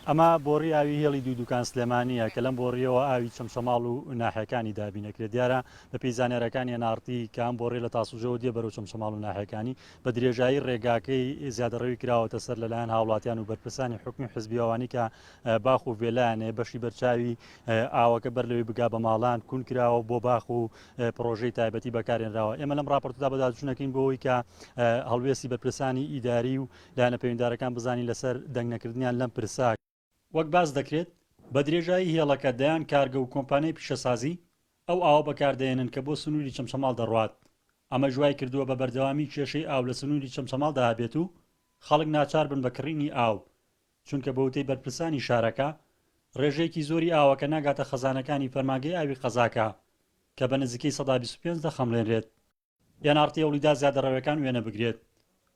ئەمە بۆڕی ئاوی هێڵی دوو دوکان سلێمانییە کە لەم بۆڕییەوە ئاوی چەمچەماڵ و ناحیەکانی دابین ئەکرێت. دیارە بەپێی زانیاریەکانی NRT کە ئەم بۆڕیە لە تاسوجەوە دێ بەرەو چەمچەماڵ و ناحیەکانی بە درێژایی ڕێگاکەی زیادەڕەوی کراوەتە سەر لەلایەن هاوڵاتیان و بەرپرسانی حکومی و حزبی ئەوانەی کە باخ و ڤێلایان هەیە بەشی بەرچاوی ئاوەکە بەر لەوەی بگا بە ماڵان کون کراوە بۆ باخ و پڕۆژەی تایبەتی بەکارهێنراوە. ئێمە لەم ڕاپۆرتەدا بەدواداچوونەکەین بۆ ئەوەی کە هەڵوێستی بەرپرسانی ئیداری و لایەنە پەیوەندیدارەکان بزانین لەسەر دەنگ نەکردنیان لەم پرسە. وەک باس دەکرێت، بە درێژایی هێڵەکە دەیان کارگە و کۆمپانیای پیشەسازی ئەو ئاوە بەکاردەهێنن کە بۆ سنووری چەمچەماڵ دەڕوات، ئەمەش وای کردووە بە بەردەوامی کێشەی ئاو لە سنووری چەمچەماڵدا هەبێت و خەڵک ناچار بن بە کڕینی ئاو، چونکە بەوتەی بەرپرسانی شارەکە، ڕێژەیەکی زۆری ئاوەکە ناگاتە خەزانەکانی فەرمانگەی ئاوی قەزاکە کە بە نزیکەی 25% دەخەمڵێنرێت. NRT هەوڵیدا زیادەڕەوێکان وێنە بگرێت،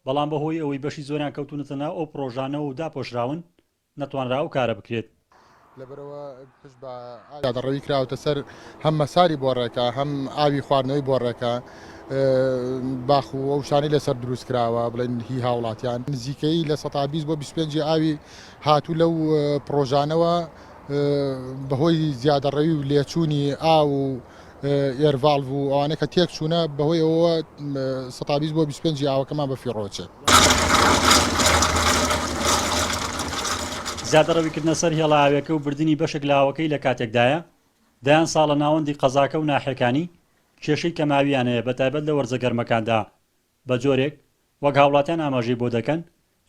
بەڵام بەهۆی ئەوەی بەشی زۆریان کەوتوونەتە ناو ئەو پڕۆژانەوە و داپۆشراون، نەتوانرا ئەو کارە بکرێت. لەبەرئەوە پشت بە ئاوی زیادەڕەوی کراوەتە سەر هەم مەساری بۆڕێکە هەم ئاوی خواردنەوەی بۆڕێکە باخ و ئەو شتانەی لەسەر دروست کراوە بڵێن هی هاوڵاتیان نزیکەی 20% بۆ 25 ئاوی هاتوو لەو پڕۆژانەوە بەهۆی زیادەڕەوی و لێچوونی ئاو و air valve و ئەوانە کە تێک چوونە بەهۆی ئەوەوە 20% بۆ 25 ئاوەکەمان بە فیڕۆ چێت. زیادەڕەویکردنە سەر هێڵە ئاوێکە و بردنی بەشێک لە ئاوەکەی لە کاتێکدایە، دەیان ساڵە ناوەندی قەزاکە و ناحیەکانی کێشەی کەمئاوییان هەیە بەتایبەت لە وەرزە گەرمەکاندا بەجۆرێک وەک هاوڵاتیان ئاماژەی بۆ دەکەن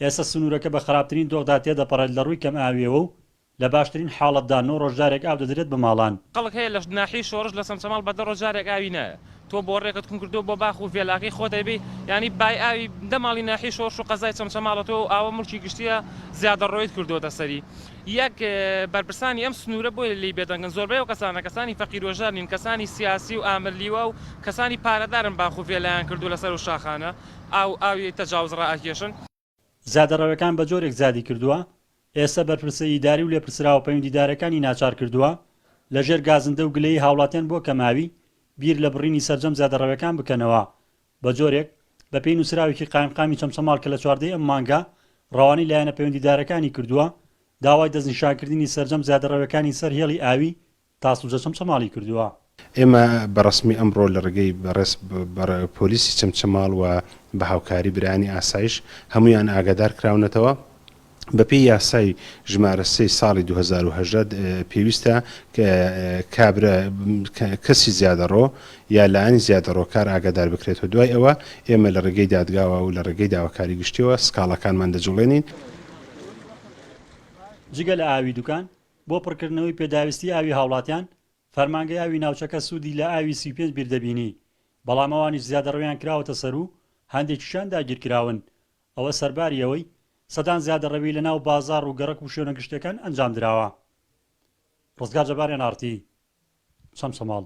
ئێستا سنوورەکە بە خراپترین دۆخدا تێدەپەڕێت لە ڕووی کەمئاوییەوە و لە باشترین حاڵەتدا نۆ ڕۆژ جارێک ئاو دەدرێت بە ماڵان. خەڵک هەیە لە ناحیەی شۆڕش لە چەمچەماڵ بە دە ڕۆژ جارێک ئاوی نایە تۆ بۆڕێکت کون کردووە بۆ باخ و ڤێلاکەی خۆت ئەیبەی یانی بای ئاوی دە ماڵی ناحیەی شۆڕش و قەزای چەمچەماڵە تۆ ئەو ئاوە موڵکی گشتیە زیادەڕۆیت کردۆتە سەری یەک بەرپرسانی ئەم سنوورە بۆیە لێی بێدەنگن زۆربەی ئەو کەسانە کەسانی فەقیر و هەژار نین کەسانی سیاسی و ئامر لیوا و کەسانی پارەدارن باخ و ڤێلایان کردووە لەسەر ئەو شاخانە ئاو ئاوی تەجاوز ڕائەکێشن. زیادەڕەوێکان بە جۆرێک زیادی کردووە، ئێستا بەرپرسە ئیداری و لێپرسراوە پەیوەندیدارەکانی ناچار کردووە، لە ژێر گازندە و گلەیی هاوڵاتیان بۆ کەمئاوی، بیر لە بڕینی سەرجەم زیادەڕەوێکان بکەنەوە. بە جۆرێک، بە پێی نووسراوێکی قایمقامی چەمچەماڵ کە لە چواردەی ئەم مانگە ڕەوانەی لایەنە پەیوەندیدارەکانی کردووە، داوای دەستنیشانکردنی سەرجەم زیادەڕەوێکانی سەر هێڵی ئاوی تاسڵوجە چەمچەماڵی کردووە. ئێمە بە ڕەسمی ئەمڕۆ لە ڕێگەی بەڕێز پۆلیسی چەمچەماڵ و بە هاوکاری برایانی ئاسایش هەموویان ئاگادار کراونەتەوە. بەپێی یاسای ژمارە سێی ساڵی 2018 پێویستە کابرا کەسی زیادەڕۆ یا لایەنی زیادەڕۆکار ئاگادار بکرێتەوە دوای ئەوە ئێمە لە ڕێگەی دادگاوە و لە ڕێگەی داواکاری گشتیەوە سکاڵاکانمان دەجوڵێنین. جگە لە ئاوی دوکان، بۆ پڕکردنەوەی پێداویستی ئاوی هاوڵاتیان، فەرمانگەی ئاوی ناوچەکە سوودی لە ئاوی 35 بیر دەبینی، بەڵام ئەوانیش زیادەڕەویان کراوەتە سەر و هەندێکیشیان داگیرکراون، ئەوە سەرباری ئەوەی سەدان زیادەڕەوی لەناو بازاڕ و گەڕەک و شوێنە گشتیەکان ئەنجامدراوە. ڕزگار جەبار، ئێن ئاڕ تی، چەمچەماڵ.